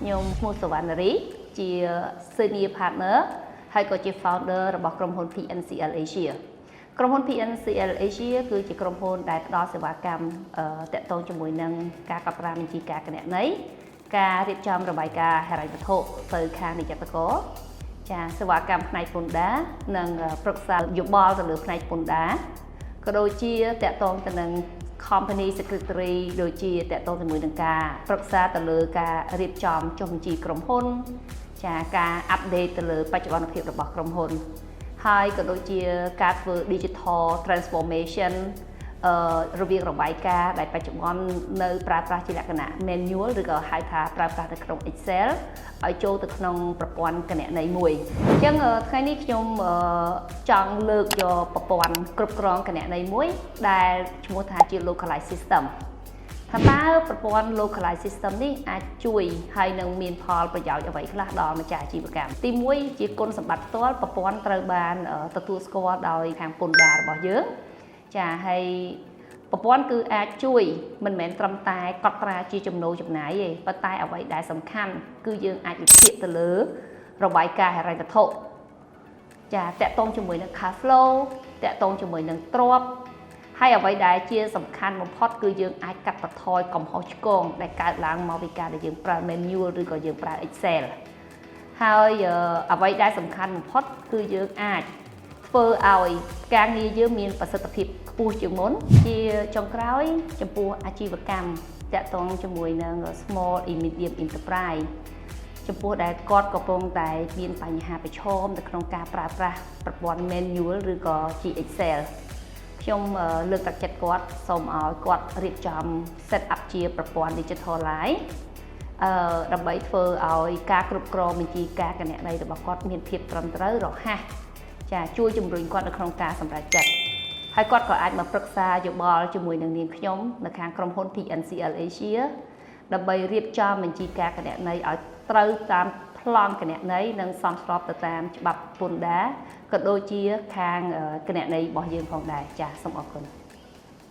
ខ្ញុំឈ្មោះសវណ្ណរីជា Senior Partner ហើយក៏ជា Founder របស់ក្រុមហ៊ុន PNCL Asia។ ក្រុមហ៊ុន PNCL Asia គឺជាក្រុមហ៊ុនដែលផ្ដល់សេវាកម្មទាក់ទងជាមួយនឹងការកត់ត្រាបញ្ជីការគណនេយ្យការរៀបចំរបាយការណ៍ហិរញ្ញវត្ថុទៅខាងនិយ័តករចាសេវាកម្មផ្នែកពន្ធដារនិងប្រឹក្សាយោបល់ទៅលើផ្នែកពន្ធដារក៏ដូចជាទាក់ទងទៅនឹង company secretary ដូចជាទាក់ទងជាមួយនឹងការប្រឹក្សាទៅលើការរៀបចំចុះបញ្ជីក្រុមហ៊ុន ចាការ update ទៅលើបច្ចុប្បន្នភាពរបស់ក្រុមហ៊ុន ហើយក៏ដូចជាការធ្វើ digital transformation រវាងរបាយការណ៍ដែលបច្ចុប្បន្ននៅប្រើប្រាស់ជាលក្ខណៈ manual ឬក៏ហៅថាប្រើប្រាស់នៅក្នុង Excel ឲ្យចូលទៅក្នុងប្រព័ន្ធគណនេយ្យមួយអញ្ចឹងថ្ងៃនេះខ្ញុំចង់លើកយកប្រព័ន្ធគ្រប់គ្រងគណនេយ្យមួយដែលឈ្មោះថាជា localized system ថាតើប្រព័ន្ធ localized system នេះអាចជួយហើយនឹងមានផលប្រយោជន៍អ្វីខ្លះដល់ម្ចាស់អាជីវកម្មទី1ជាគុណសម្បត្តិផ្ទាល់ប្រព័ន្ធត្រូវបានទទួលស្គាល់ដោយខាងពន្ធដាររបស់យើងចាហើយប្រព័ន្ធគឺអាចជួយមិនមែនត្រឹមតែកត់ត្រាជាចំណូលចំណាយទេប៉ុន្តែអ្វីដែលសំខាន់គឺយើងអាចវិភាគទៅលើរបាយការណ៍ហិរញ្ញវត្ថុចាទាក់ទងជាមួយនឹង cash flow ទាក់ទងជាមួយនឹងទ្រព្យហើយអ្វីដែលជាសំខាន់បំផុតគឺយើងអាចកាត់បន្ថយកំហុសឆ្គងដែលកើតឡើងមកពីការដែលយើងប្រើ manual ឬក៏យើងប្រើ Excel ហើយអ្វីដែលសំខាន់បំផុតគឺយើងអាចធ្វើឲ្យការងារយើងមានប្រសិទ្ធភាពខ្ពស់ជាងមុនជាចុងក្រោយចំពោះអាជីវកម្មទាក់ទងជាមួយនឹង small and medium enterprise ចំពោះដែលគាត់កំពុងតែមានបញ្ហាប្រឈមនៅក្នុងការប្រើប្រាស់ប្រព័ន្ធ manual ឬក៏ជា Excel ខ្ញុំលើកទឹកចិត្តគាត់សូមឲ្យគាត់រៀបចំ set up ជាប្រព័ន្ធ digitalize ដើម្បីធ្វើឲ្យការគ្រប់គ្រងបញ្ជីការគណនេយ្យរបស់គាត់មានភាពត្រឹមត្រូវរហ័សចាជួយជំរុញគាត់នៅក្នុងការសម្រេចចិត្តហើយគាត់ក៏អាចមកប្រឹក្សាយោបល់ជាមួយនឹងនាងខ្ញុំនៅខាងក្រុមហ៊ុន PNCL Asia ដើម្បីរៀបចំបញ្ជីការគណនេយ្យឲ្យត្រូវតាមប្លង់គណនេយ្យនិងសមស្របទៅតាមច្បាប់ពន្ធដារក៏ដូចជាខាងគណនេយ្យរបស់យើងផងដែរចាសសូមអរគុណ។